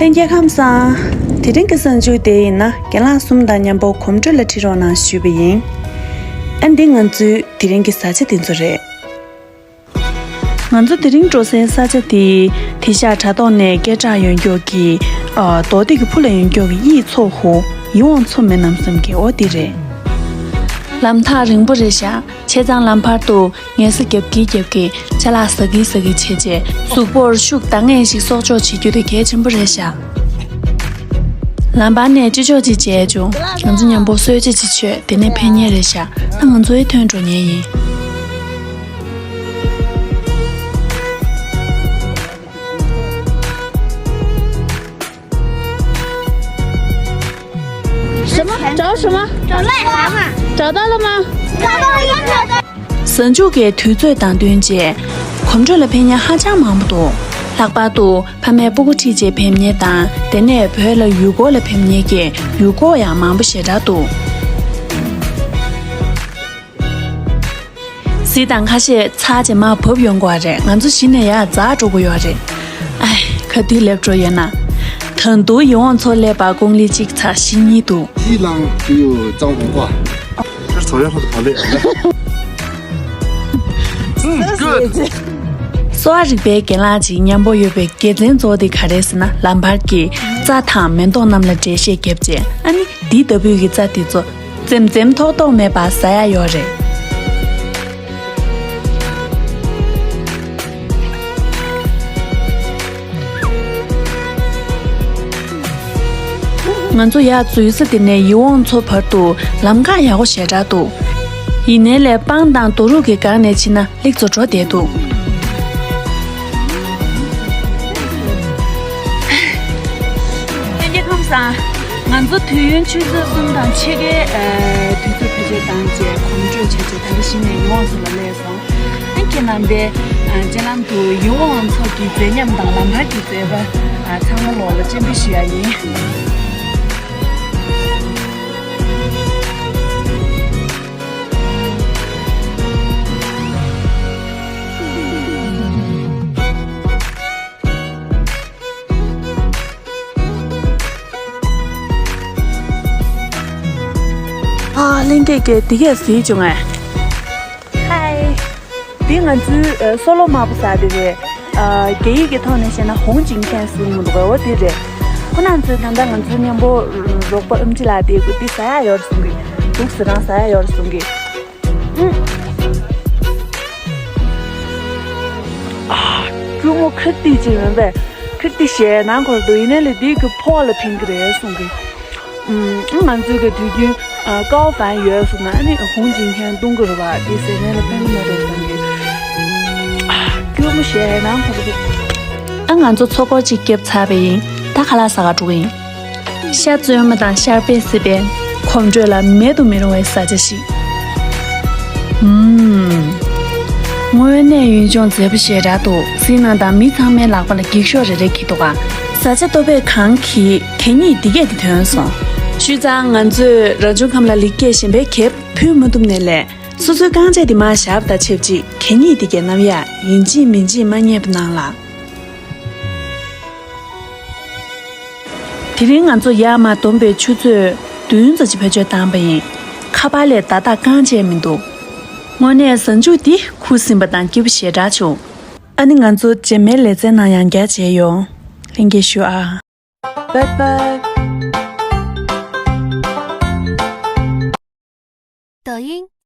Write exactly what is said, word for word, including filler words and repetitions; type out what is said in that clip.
ལྷན་རྒྱས་ཁམས་བཟང་། དེ་རིང་གི་གཟའ་མཇུག་དེ་ཡིན་ན་རྒན་ལགས་གསུམ་དང་མཉམ་པོ་གོམ་བགྲོད་ལ་ཁྲིད་རོགས་གནང་ཞུས་པ་ཡིན། ཨ་འདི་ང་ཚོའི་དེ་རིང་གི་བཟའ་བཅའ་དེ་ཚོ་རེད། ང་ཚོ་དེ་རིང་འགྲོ་སའི་ས་ཆ་དེ་དེ་ཤག་དྲ་ཐོག་ནས་སྐད་གྲགས་ཡོད་མཁན་གྱི་ཨ་རྡོ་སྡེ་གི་ཕུ་ལ་ཡོད་མཁན་གྱི་དབྱི་ཚོ་ཧུ། ཡིད་འོང་མཚོ་མེད་ནམ་བསམ་གྱི་འོ་དེ་རེད། ལམ་ཐག་རིང་པོ་རེད་ཤག་བྱས་ཙང་ལམ་བར་དུ་ངལ་གསོ་རྒྱབ་ཀྱིན་རྒྱབ་ཀྱིན་ཅ་ལག་ཟ་གིན་ཟ་གིན་བྱས་རྗེས་གཟུགས་པོར་ཤུགས་འདང་ངེས་ཤིག་གསོག་འཇོག་བྱེད་རྒྱུ་དེ་གལ་ཆེན་པོ་རེད་ཤག་ལམ་བར་ནས་ཅི་ལྕོགས་ཅིག་བྱས་བྱུང་། ང་ཚོ་མཉམ་པོ་གསོལ་ཇ་ཅིག་མཆོད། དེ་ནས་ཕེབས་མཁན་རེད་ཤག་ད་ང་ཚོ་ཡི་ཐོན་འགྲོ་མཁན་ཡིན།什么？找什么？找癞蛤蟆。找到了吗？找到了，要找到。གཟའ་མཇུག་གི་དུས་ཚོད་དང་བསྟུན་བྱས་གོམ་བགྲོད་ལ་ཕེབས་མཁན་ཧ་ཅང་མང་པོ་འདུག་ལྷག་པར་དུ་ཕ་མས་སྤུ་གུ་ཁྲིད་བྱས་ཕེབས་མཁན་དང་དེ་ནས་བོད་ལ་ཡུལ་སྐོར་ལ་ཕེབས་མཁན་གྱི་ཡུལ་སྐོར་ཡང་མང་པོ་ཞེ་དྲག་འདུག་གཟིགས་དང་། ཁ་ཤས་ཚར་རྗེས་མར་བབས་ཡོང་གི་རེད། ང་ཚོ་གཞི་ནས་ཡར་འཛེགས་འགྲོ་གི་ཡོད་རེད། ཨའི། ག་དུས་སླེབས་འགྲོ་ཡོད་ན། ད་དུང་ཡིད་འོང་མཚོ་སླེབས་པར་ཀོང་ལི་གཅིག་ཚར་བཞི་གཉིས་འདུག་ཧི་ལང་ཡུ་ཙང་ཧོང་ཀོ། 这是草原上的跑类。嗯，good。གསོ་བ་རིག་པའི་རྒན་ལགས་ཅིག་མཉམ་པོ་ཡོད་པའི་དགེ་མཚན་གཙོ་བོ་དེ་ག་རེ་ཟེར་ན། ལམ་བར་གྱི་རྩྭ་དང་མེ་ཏོག་རྣམས་ལ་འགྲེལ་བཤད་བརྒྱབ་རྗེས། ཨ་ནི་འདི་ལྟ་བུའི་གི་རྩྭ་དེ་ཚོ་འཛེམ་འཛེམ་ཐོག་ཐོག་མེད་པར་ཟ་ཡ་ཡོད་རེད། ང་ཚོ་ཡར་འཛུལ་ས་དེ་ནས་ཡིད་འོང་མཚོ་བར་དུ་ལམ་ཁ་ཡག་པོ་ཞེ་དྲག་འདུག་ཡིན་ནའི་ལས་སྤང་དང་རྡོ་རུག་གི་སྒང་ནས་ཕྱིན་ན་ལེགས་ཚོ་འགྲོ་བསྡད་འདུག་ལྷན་རྒྱས་ཁམས་བཟང་། ང་ཚོ་དུས་ཡུན་ཆུ་ཚོད་གསུམ་དང་ཕྱེད་ཀའི་ཨ་དུས་ཚོད་ཕལ་ཆེར་བཏང་རྗེས་གོམ་བགྲོད་བྱས་རྗེས་ད་རེས་གཞི་ནས་ཡིད་འོང་མཚོ་ལ་སླེབས་སོང་། ཨ་ཁྱེད་རྣམ་པས་ཨ་རྗེས་ལམ་དུ་ཡིད་འོང་མཚོ་གི་མཛེས་ཉམས་དང་ལམ་བར་གྱི་མཛེས་པ་ཨ་ཚང་མ་ལོག་ལ་སྤྱན་འབུལ་ཞུ་ཡ་ཡིན། ཨ་ལྷན་རྒྱས་ཀྱིས་འདི་གས་གཟིགས་བྱུང་ངས། ཧའི། འདི་ང་ཚོའི་ཨ་སོ་ལོ་དམར་པོ་ཟ་དེ་རེད། ཨ་རྒྱ་ཡིག་གི་ཐོག་ནས་བཤད་ན་ཧོང་ཅིན་ཁན་ཟེར་གྱི་འདུག་འོ་དེ་རེད། ཁོ་རང་ཚོས་ད་ལྟ་ང་ཚོའི་མཉམ་པོ་རོགས་པ་ཨེམ་ཆི་ལགས་དེ་གི་འདི་ཟ་ཡ་ཡོད་རེད་གསུང་གི། འདུག་ཟེར་རང་ཟ་ཡ་ཡོད་རེད་གསུང་གི། ཨ། སྐྱུར་མོ་ཁ་ཏིག་ཅིག་མིན་པས། ཁ་ཏིག་ཞེད་སྣང་འཁོར་འདུག་ཡིན་ནའི་ལས་འདི་གི་ཕོགས་ལ་ཕན་གི་རེད་གསུང་གི། ཨུམ། ང་ཚོའི་གི་དུས་རྒྱུན་ཨ་ཀའོ་ཧྥན་ཡོད་གསུང་ན་ཨ་ནི་ཧོང་ཅིན་ཁན་བཏུང་གི་རེད་པ། འདི་ཟས་ནས་ལ་ཕན་གི་མ་རེད་གསུང་གི། ཨ། སྐྱུར་མོ་ཞེད་སྣང་འཁོར་འདུག་ཨ་ང་ཚོ་ཚོགས་འཁོར་གཅིག་བརྒྱབ་ཚར་བ་ཡིན། ད་ཁ་ལག་ཟ་ག་འགྲོ་གི་ཡིན། ཤ་བཙོས་མ་དང་ཤར་པའི་སི་པན། གོམ་བགྲོད་ལ་མེད་དུ་མི་རུང་བའི་བཟའ་བཅའ་ཞིག་ཨུམ། དངོས་གནས་ཡུལ་ལྗོངས་མཛེས་པོ་ཞེ་དྲག་འདུག་གཟིགས་གནང་དང་མི་ཚང་མའི་ལག་པ་ལ་འགྱིག་ཤོག་རེ་རེ་འཁྱེར་འདུག་ག་བཟའ་བཅའ་ལྟོ་ཕད་གང་གིས་གད་སྙིགས་འདི་གས་དེ་ཐོན་སོང་། བྱས་ཙང་ང་ཚོས་རང་བྱུང་ཁམས་ལ་ལེགས་སྐྱེས་གཞན་པའི་གེ་ཕུལ་མ་ཐུབ་ནའི་ལས། སོ་སོའི་རྐང་རྗེས་དེ་མར་བཞག་པ་དང་ཆབས་ཅིག་གད་སྙིགས་དེ་གས་རྣམ་གཡར་ཡིན་གཅིག་མིན་གཅིག་མ་རྙེད་པ་གནང་ལ། དེ་རིང་ང་ཚོ་ཡར་མར་བསྡོམས་པའི་ཆུ་ཚོད་བདུན་ཙམ་ཅིག་བེད་སྤྱོད་བཏང་པ་ཡིན། ཁ་པར་ལས་བརྡ་རྟགས་གང་ཅི་མི་འདུག་དངོས་གནས་གཟའ་མཇུག་འདི་ཁུ་སིམ་པ་དང་སྐྱིད་པོ་ཞེ་དྲག་བྱུང་། ཨ་ནི་ང་ཚོ་རྗེས་མའི་ལེ་ཚན་ནང་ཡང་བསྐྱར་མཇལ་ཡོང་། ལྷན་རྒྱས་ཞུ་ཨ། Bye bye. 抖音。